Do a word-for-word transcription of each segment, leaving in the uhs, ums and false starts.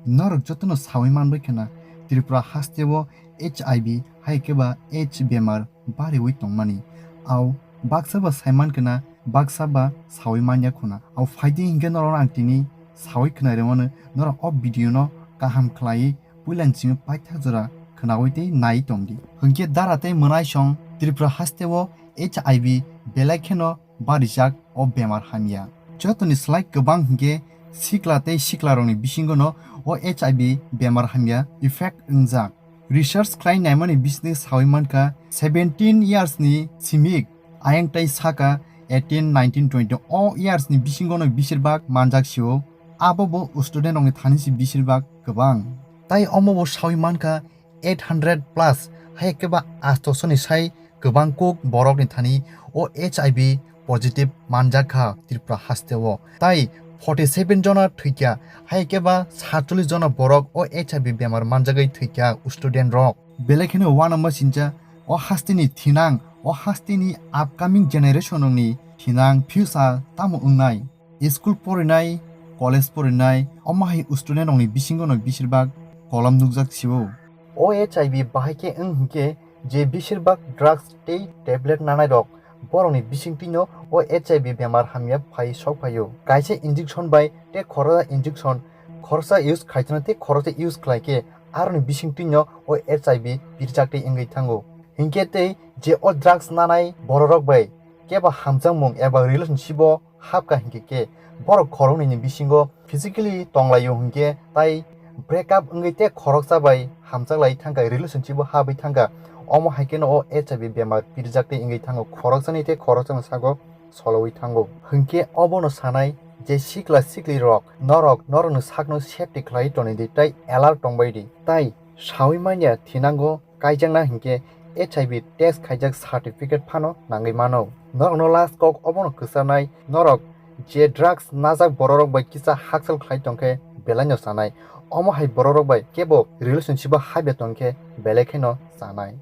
Norok jotono sawi manbai khna Tripura hasteo H I V hai khe ba AIDS bemar bariwi tongmani. Au baksa ba saiman khna baksa ba sawi manya khuna. Au phaidi hinkhe norok ang tini sawi khna rwmano, norok o video no kaham khlai puilan chini paithak jora khnawi tei nai tongdi. Hinkhe dara tei mwnaisong Tripura hasteo H I V belai kheno barijak o bemar hamya. Jotoni slai kwbang hinkhe sikla tei siklarokni bisingono o H I V bemar hamya effect wngjak. Research khlai naimani bisingtwi sawi mankha seventeen years ni simik ayang tei saka eighteen, nineteen, twenty o years ni bisingono bisir bak manjak sio. Abo bo student rokni thani si bisir bak kwbang. Tai omo bo sawi mankha eight hundred plus, hai khe ba astoso ni sai kwbang kuk borok ni thani o H I V positive manjak kha Tripura hasteo. Tai forty seven jona thwikha, hai khe ba satchollish jona borok o H I V bemar manjagwi thwikha student rok. Belai kheno uanama sincha o hasteni thinang, o hasteni upcoming generation rokni thinang future tamo wngnai. School porinai, college porinai, omo hai student rokni bisingono bisir bak kolom nukjak sio. O H I V bahai khe wng hinkhe je bisir bak drugs tei tablet nanai rok borokni bisingtwino o H I V bemar hamya phai sok phaio. Kaisa injection bai tei khoroksa injection khoroksa use khaijana tei khoroksa use khlai khe aroni bisingtwino o H I V pirjak tei wngwi thango. Hinkhe tei je o drugs nanai bororok bai kebo hamjakmung eba relationship o hapkha hinkhe khe borok khoroknwi ni bisingo physically tonglaio hinkhe tai break up wngwi tei khoroksa bai hamjaklai thangkha, relationship o habwi thangkha. Omo hai kheno o H I V bemar pirjak tei wngwi thango, khoroksani tei khoroksani sago solowi thango. Hinkhe obono sanai je sikla sikli rok norok norokni sakno safety khlai tonwi di tei alert tongbai di. Tai sawi manya thinango kaijakna hinkhe H I V test khaijak certificate phano nangwi mano. Norokno last kok obono kwcharnai, norok je drugs najak bororok bai kisa hakchal khlai tongkhe belaino chanai. Omo hai bororok bai kebo relationship o habya tongkhe belai kheno chanai.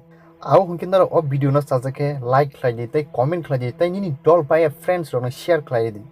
Abo hinkhe norok o video no chajak khe like khlai di tei comment khlai di tei nini dol bai friends rokno share khlai di.